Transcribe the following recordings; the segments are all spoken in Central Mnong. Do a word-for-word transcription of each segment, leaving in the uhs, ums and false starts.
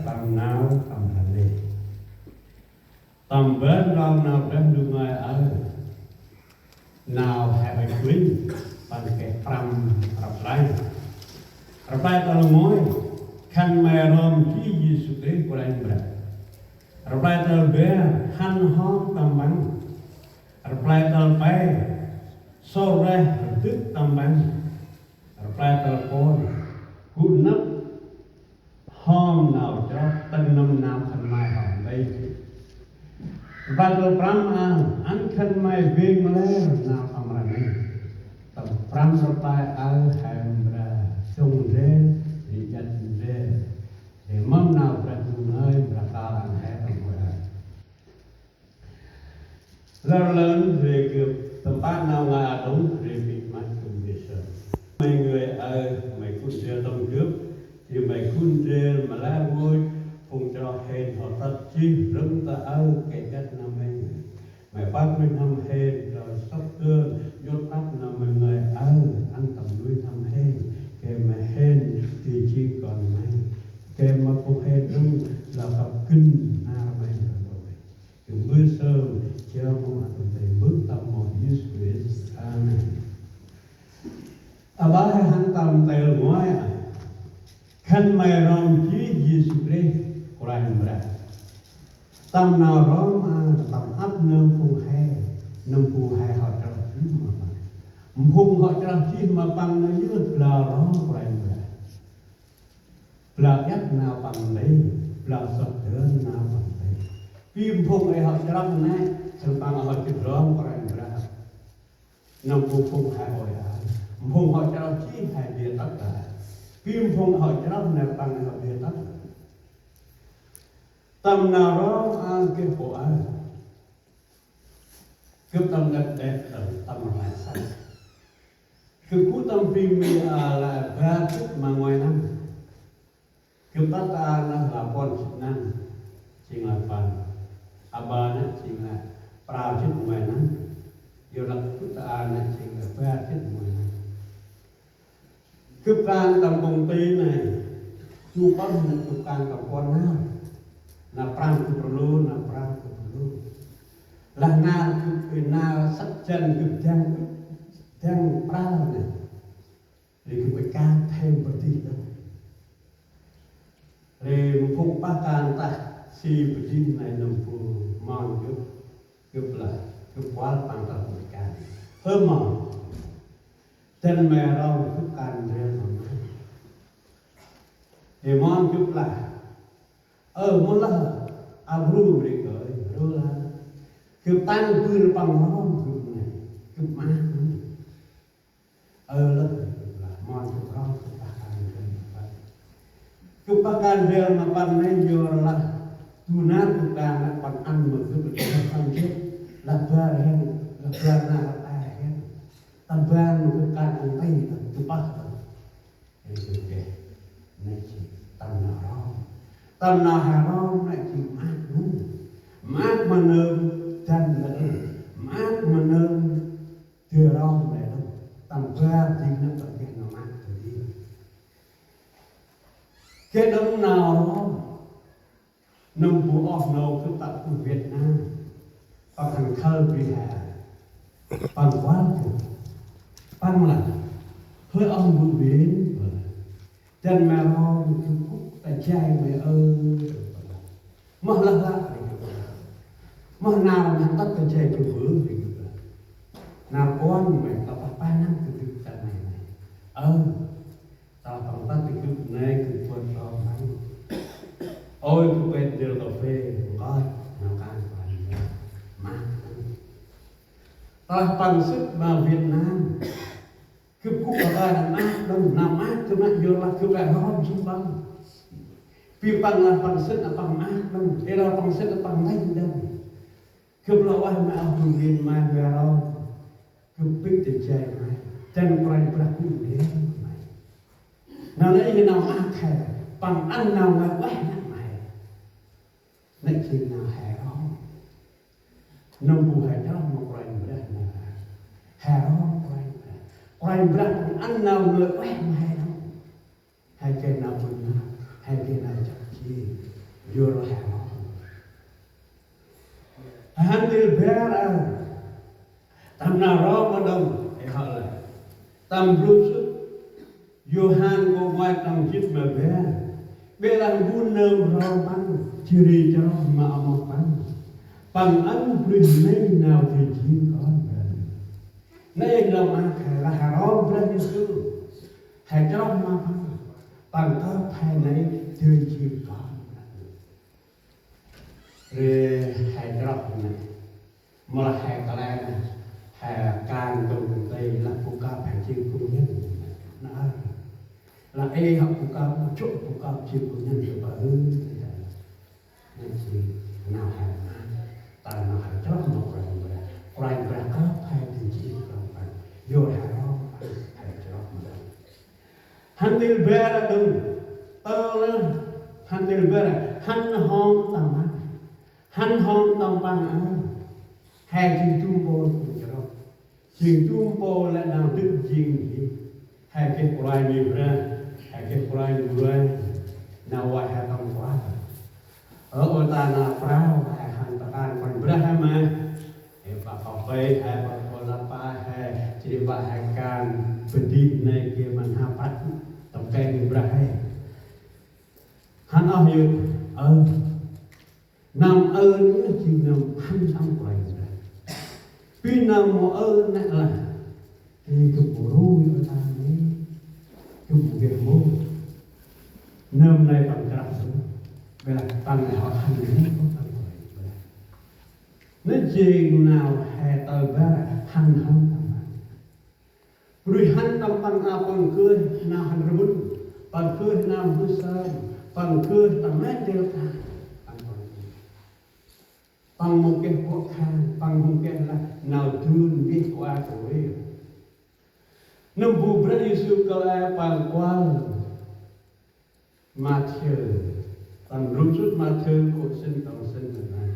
Tâm nau tâm rnê. Tâm ban rong nau Brah Ndu ngơi aơ. Nau he uănh uănh, păng geh prăm răp lay. Rplay tal nguay, khân may rom jêh Yêsu Krist Kôranh Brah. Rplay tal bar, hăn hom tâm Păng. Rplay tal pe, sŏ reh rdâk tâm Păng. Rplay tal puăn, gŭ nâp hom nau chroh, tĭng nâm nau khân may hŏ nti. Rplay tal prăm, ăn khân may bêng lĕ nau tâm rnê. Tâm prăm rplay aơ he mra sông ndrel, ri jăt ndrel. Ri mâm nau Brah Ndu ngơi mra kal ăn he tâm nguay aơ. Lor lơn ri gâp tâm pă nau ngơi a dŏng ri mĭn măt gâp ndrel sơm. May ngơi aơ, may gŭ ndrel tâm gâp, jêh may gŭ ndrel ma lĕ rngôch, phung chroh hên hŏ tât jêh râng ta aơ, geh jăt nau may ngơi. May păk nuih n'hâm hên, roi sŏk dơn, djôt păk nau may ngơi aơ, ăn tâm nuih n'hâm hên, gay ma hên, di jêng kon may. Gay ma phung hên đŏng, lŏ kăp gân nar may rngôch. Gâp mbơh sơm, jao mông a tâm tay mbơh tâm mâo Yêsu Krist. Amen. Aƀaơ he hăn tâm tay nguay a. Khân may rom jêh Yêsu Krist Kôranh Brah. Tâm nau rom a, tâm ăp nơm phung he, nơm phung he hŏ chroh jêh ma Păng. Phung hŏ chroh jêh ma Păng nơh yơh blao rom Kôranh Brah. Blao iăt nau Păng nti, blao sŏk dơn nau Păng nti. Bi phung ê hŏ chroh nê, sĭn Păng hŏ chroh rom Kôranh Brah. Nâm bu phung he ôi a. Phung hŏ chroh jêh he bi tât a. Bi phung hŏ chroh nê Păng hŏ bi tât. Tâm nau rom a geh pô a. Gâp tâm gâp đet tâm, tâm rnê săk. Gâp gŭ tâm bri Mi a lĕ bar jêt ma nguay năm. Gâp tât ta nơh lĕ puăn jêt năm. Jêng lĕ păn. Aƀaơ nê jêng lĕ prao jêt nguay năm. Yor lĕ gâp tât ta nê jêng lĕ bar jêt nguay năm. Gâp kan tâm công ty nê, du pơh nê gâp kan tâm puăn nar. Nar prăm gâp rlu, nar prăm gâp rlu. Lah nar gâp, nar săk jăn gâp dăng, dăng prao nê. Ri gâp kan thêm bơh dih đŏng. Ri phung pah kan tah si bơh dih nê nâm bu mon gâp, gâp lah, gâp kuăl păng tah gâp kan. Hơ mon. Dăn may rong gâp kan ndrel ma may. Ê mon gâp lah. Ơ, mâu lah, a bru ri gơi, ru lah. Gâp tăng bri păng rong gâp nê, gâp mah nê. Ơ, lah, gâp lah, mon gâp rong gâp pah kan ndrel ma păng. Gâp pah kan ndrel ma păng nê yor lah. Du nar gâp kan lah păng ăn ma gâp lah păng gâp. Lah bar hên, lah bar nar a hên. Tâm ban ma gâp kan ăn tay, tâm gâp pah tâm. Ê, gâp geh. Nê jêng tâm nau rom. Tâm nau he rom nê jêng maak nơm. Maak ma nơm dăn nê đŏng. Maak ma nơm dơi rom nê đŏng. Tâm bar dâng nê tâm geh nau maak dơi. Geh đŏng nau rom. Nâm bu oh nô gâp ta gŭ Việt Nam. Păng hăn khâl bri he. Păng kuăl gâp. Păng lah. Hơi oh bu Việt. Dăn may rong gâp gŭ ta jay may ơ. Moh lah lah. Moh nar may tât ta jay gâp ơ. Nar kuăl may ta pah pah năm gâp gŭ ta may may. Ơ. Tơlah păng tât ta gâp nê gâp kuăl rong may. Ôi gâp pet ndrel cà phê, nkoch, nau kan păng. Mah. Tơlah păng sĭt ma Việt Nam. Gâp gŭ ta nau mah đŏng, nau mah gâp nê yor lah gâp lĕ rom jêng păng. Bi păng lah păng sĭt nê păng mah đŏng, ê lah păng sĭt nê păng lĕ đŏng. Gâp lah ueh ma oh du ngên may, may rong. Gâp bĭch ta jay may. Dăn Kôranh Brah gŭ ndrel may. Nau nê i nau maak he, păng ăn nau ngơi ueh nê may. Nê jêng nau he rom. Nâm bu he chroh ma Kôranh Brah nê. He rom Kôranh Brah. Kôranh Brah păng ăn nau ngơi ueh ma he rom. He geh nau bơh nau, he geh nau jăk jêng. Yor lah he rom. Hăn ntil bar a. Tâm nau rom ma đŏng, ê hŏ lah. Tâm rŭ sŭt. Yôhan kô̆ nguai trong jê̆t ma bar. Ƀiălah bu nơm rom păng, jêh ri chroh ma amoh păng. Păng ăn bunuyh nây nau dơi jêng kon Brah. Nây nơm a khay lah he rom Brah Yêsu. He chroh ma păng. Păng kơp he nây dơi jêng kon Brah. Ri he chroh nây. Mâu lah he kăl e nây, he kan tông tê lah bu kơp he jêng kŭm nhêt. Nây, lah ê hŏ bu kơp, chŭ bu kơp jêng kŭm nhêt kơ pă ư. Nây jêng nau he ma, ta nau he chroh ma Kôranh Brah. Kôranh Brah kơp he dơi jêng kon Păng. Yor he rom, he chroh ma. Hăn ntil bar a đŏng, tơlah hăn ntil bar a, hăn hŏm tâm Păng. Hăn hŏm tâm Păng a. He jêng du mpôl phung chroh. Jêng du mpôl lĕ nau dâk jêng jêh. He geh Kôranh Brah, he geh Kôranh Brah. Nau ueh he tâm kuăl. Ơ, ơ ta nau prao, he hăn ta kan Kôranh Brah he ma. He pă kơp he, he pă kơp lăp he, jêh ri pă he kan, bơh dih nây geh ma n'hap păt, tâm keng Brah he. Hăn oh yơh, ơ. Nơm ơ nây jêng nơm hăn tâm Kôranh Brah. Bi nơm mâu ơ nây lah. Ê, gâp mâu rui ơ ta nây. Gâp mâu geh mâu. Nơm nây păng krăp sŭt. Bê lah păng nây hŏ hăn nây hŏ tâm Kôranh Brah. Nây jêng nau he tơl bar hăn hŏm tâm Păng. Bunuyh hăn tâm Păng a păng gơh nau hăn rmŭn, păng gơh nau mbơh sơm, păng gơh tâm nây dêl kan. Păng, păng mâu geh kuăl kan, păng mâu geh lah nau dun mbih kuăl kôrê. Nâm bu Brah Yêsu kăl e păng kuăl. Mathiơ, tâm rŭm sŭt Mathiơ kô̆ sĭn trong sĭn nây.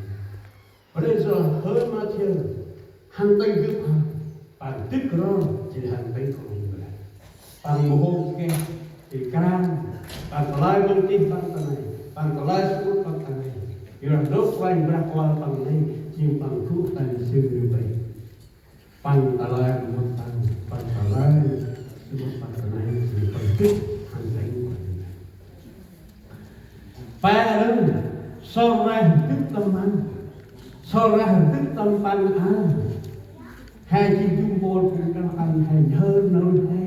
Brah Yêsu hơi Mathiơ, hăn tĭng gâp hăn, păng dĭk ro, jêh hăn tĭng Kôranh Brah. Păng mâu hôm geh, i kran, păng kơlay măng tih păng ta nây, păng kơlay samƀŭt păng ta nây. Yor lah nôk Kôranh Brah kuăl păng nây, jêng păng gŭ ta nây jêng nơm Brah. Păng kơlay măng tih păng, păng kơlay samƀŭt păng ta nây, jêng păng dĭk hăn tĭng Kôranh Brah. Pe rơ̆ng, sŏ reh dĭk tâm Păng. Sŏ reh dĭk tâm Păng a. He jêng du mpôl phung chroh ăn he nhhơr nơm he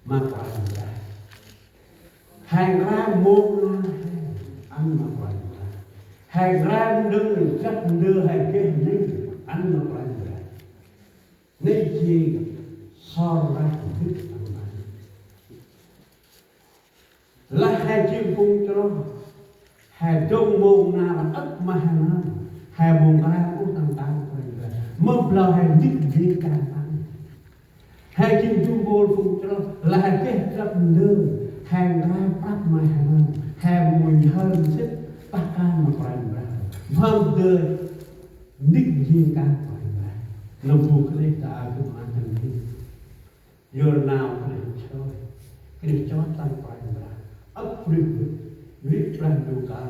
ma Kôranh Brah. He nkra mông nau he ăn ma Kôranh Brah. He nkra ndơ, jăp ndơ he geh nây ăn ma Kôranh Brah. Nây jêng sŏ reh dĭk tâm Păng. Lah he jêng phung chroh, he dŏng mông nau âk ma he nơm, he mâu nkra ôh tâm kan Kôranh Brah. Mâm blau he dĭk jêng kan Păng. He jêng du mpôl phung chroh, lah he geh drăp ndơ, he nkra prăp ma he nơm, he mâu nhhơr sĭt, pah kan ma Kôranh Brah. Mâm dơi, dĭk jêng kan Kôranh Brah. Nâm bu Krist ta a gâp ma tâm dĭk. Yor nau Krist choi. Krist choi tâm Kôranh Brah. Âk brih, brih Brah Ndu kơl,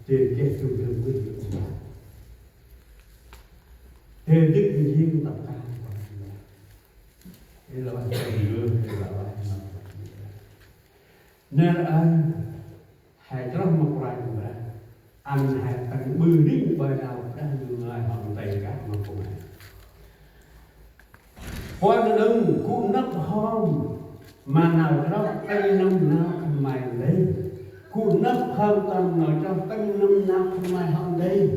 dơi geh du gơm brih Ndu kơl. Dơi dĭk njêng tâm kan Kôranh Brah. Ê lah, ê lah, ê lah. Nar aơ, he chroh ma Kôranh Brah. Ăn he tăng ƀư ring ƀơi nau Brah Ndu ngơi hŏm tây gah ma phung he. Pô nơm gŭ nâp hŏm ma nau chroh tăng nâm nau khân may nây. Gŭ nâp hŏm tâm nau chroh tăng nâm nau khân may hŏm nây.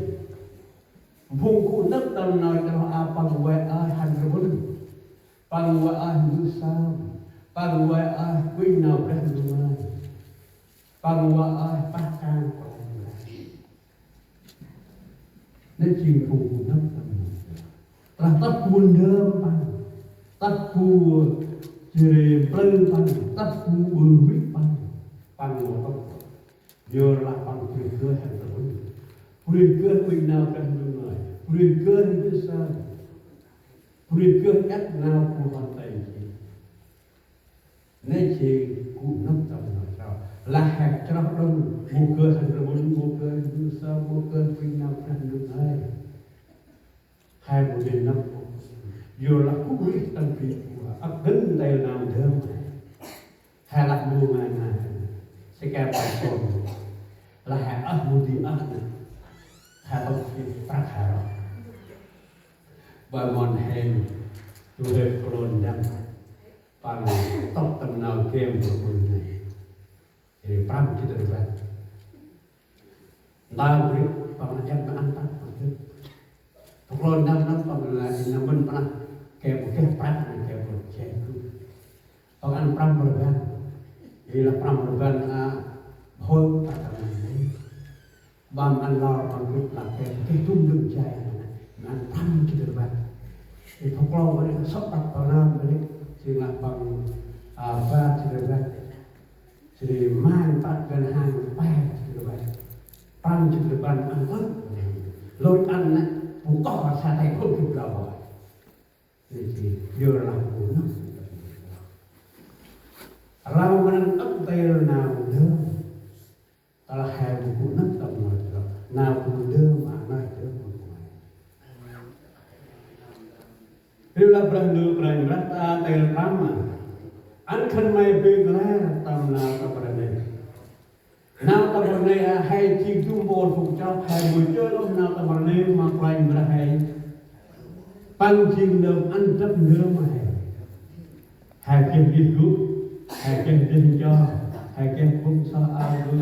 Phung gŭ nâp tâm nau chroh a păng vay ơi hăn rvŭn. Păng vay ơi mbơh sơm. Păng vay ơi kuh nau Brah Ndu ngơi. Păng vay ơi pah kan Kôranh Brah. Nây jêng phung gŭ nâp tâm nau. Lah tât bu ndơm păng. Tât bu jêh ri mplư păng. Tât bu ƀư huêt păng. Păng mâu tŭ. Yor lah păng brih gơh hăn rvŭn. Brih gơh kuh nau Brah Ndu ngơi. Brih gơh mbơh sơm. Brih gơh ăt nau bu hŏm tây jêh. Nây jêng gŭ nâp tâm nau chroh. Lah he chroh đŏng, mâu gơnh hăn rmŭn, mâu gơnh du sơ, mâu gơnh pŭn nau Brah Ndu ngơi. He mâu dơi năp. Yor lah gŭ rêh tâm bri ƀŭn, ăp gân ntil nau ndơm. He lah mâu ngơi ngơi. Sơkê păng kon. Lah he ơh mâu di ơh nê. He păng si prăk he roh. Ba mon he. Du huê klôn ndăm. Păng tŭp tâm nau gêm bơ ƀư nê. Ri prăm jât rvăt. Ntơm ri păng lah djăp ma ăn prăk păng djăp. Păng klôn ndăm nơh păng lah i nơh mĭn păng lah geh bu geh prăk nê geh bu jai gŭ. Păng ăn prăm rvăt. Ri lah prăm rvăt a hôi prăk nê. Băm ăn lor păng gĭt lah geh bu geh dŭm dŭm jai nê. Ăn prăm jât rvăt. Ri păng klôn ri sŏk prăk păng nơm ri. Jêng lah păng a ba jât rvăt. Jêh ma prăk ngân hàng pe jât rvăt. Prăm jât rvăt ăn ơh. Lôch ăn nê, bu koh sa tay khŭn gĭt rau bơh. Jêh yor lah bu nơh. Rau ma nơh ăp ntil nau ndơm. Tơlah he bu gŭ nơh tâm nau ndơm. Nau bu ndơm ma nơh ndơm ma nơh. Ri lah Brah Ndu Kôranh Brah ta ntil prăm ma. Ăn khân may bêng lĕ tâm nau tâm rnê. Nau tâm rnê a he jêng du mpôl phung chroh he mâu chơl ôh nau tâm rnê ma Kôranh Brah he. Păng jêng nơm ăn drăp ndơm ma he. He geh gĭt gŭ, he geh ndeh ncho, he geh bŭng soh ao gŭ,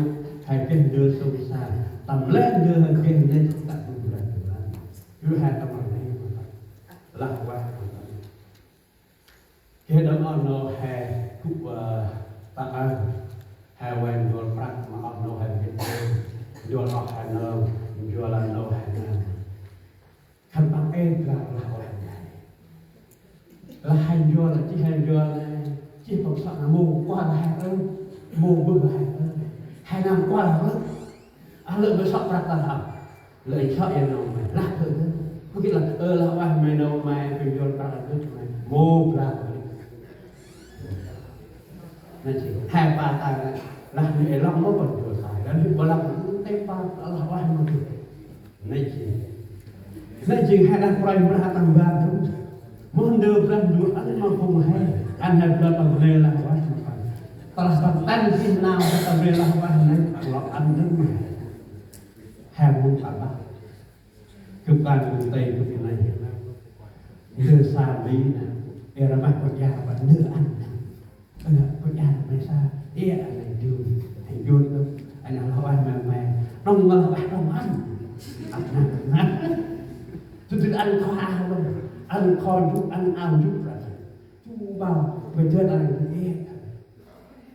he geh ndơ sông sa. Tâm lĕ ndơ he geh nê ta bŭng rah tu rah. Yor he tâm rnê ma. Lah ueh ma. Geh đŏng oh nô he gŭ, ơ, ta aơ. He ueh njuăl prăk ma oh nô he gĭt. Njuăl oh he nơm, njuăl oh nô he nơm. Khân păng ê blau lah ueh nai. Lah he njuăl, jêh he njuăl, jêh păng sŏk nau mâu kuăl lah he ơ, mâu bơh lah he ơ. He nau kuăl lah ơ. A lĕ mâu sŏk prăk ta hŏ. Lĕ sŏk ya nau may. Lah thơ thơ. Mâu gĭt lah, ơ, lah ueh may nau may, păng njuăl prăk lah thơ may. Mâu blau. Nê jêng, he pa ta lah nê ê lŏng mâu păng njuăl ta. Lah nê bơh lah, tê pa lah ueh mâu gĭt. Nê jêng. Nê jêng he đah Kôranh Brah tâm ban dŭm. Moh ndơ Brah Ndu ăn ma phung he. Ăn he blau tâm rnê lah ueh ma păng. Tơlah păng tăn jêh nau tâm rnê lah ueh nê, păng lŏ ăn dŭm ma he. He mâu ta bah. Gâp kan gâp tê gâp nê. Ndơ sa mi nê. Ê rmah păng iar păng ndơ ăn nê. Ơ, păng iar may sa, ê, a nê du, he jut du, a nê lah ueh ma may, nŏng ma lah ueh nŏng ăn. Ăn nê, ăn nê. Tŭ tŭ ăn kho ao lŏng, ăn kho njuk, ăn ao njuk rah. Tŭ bau, bơ jơt ăn nê, ê,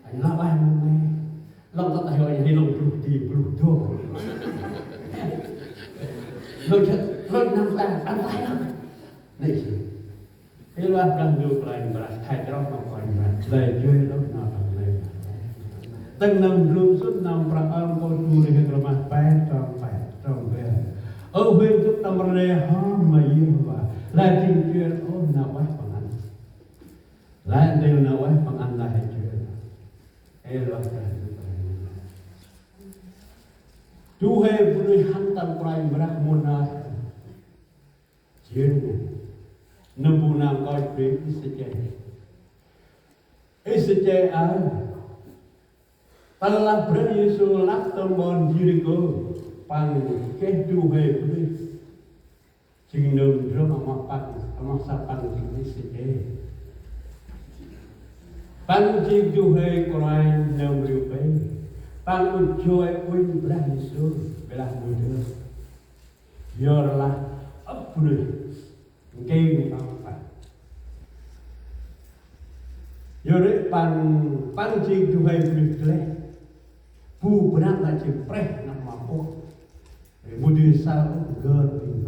a nê lah ueh ma may. Lŏng tât he ơi, he lŏng bruh di, bruh dô. Lŏng jơt, lŏng năm ta, ăn ta lŏng. Nê jêng. Ê lah Brah Ndu Kôranh Brah, he chroh ma Kôranh Brah, lĕ joi lôh nau tâm rnê. Tĭng nâm ndrôm sŭt nâm prăk ơm kô du rêh rmah pe, trong pe, trong pe. Ơ huêng gâp tâm rnê hŏm ma Yêhôva, lĕ jêng joi ôh nau ueh păng ăn. Lĕ ntil nau ueh păng ăn lĕ he joi. Ê lah Brah Ndu Kôranh Brah. Du huê bunuyh hăn tâm Kôranh Brah mâu nơh. Jêng nơh. Nơh bu nơm nkoch bri Êsêkiel. Êsêkiel aơ. Tơlah Brah Yêsu lăp tâm ƀon Yêrikô, păng geh du huê bunuyh. Jêng nơm ndrŏng amoh păng, amoh sa păng jêng Êsêkiel. Păng jêng du huê kôranh nơm riu pê. Păng ŭch joi uănh Brah Yêsu, bê lah mâu dơi. Yor lah ăp bunuyh nking păng păng. Yor ri păng, păng jêng du huê bunuyh gleh. Bu bơnăp lah jêng prêh năp ma pôk. Ri mâu dơi sa ôh gơr bêng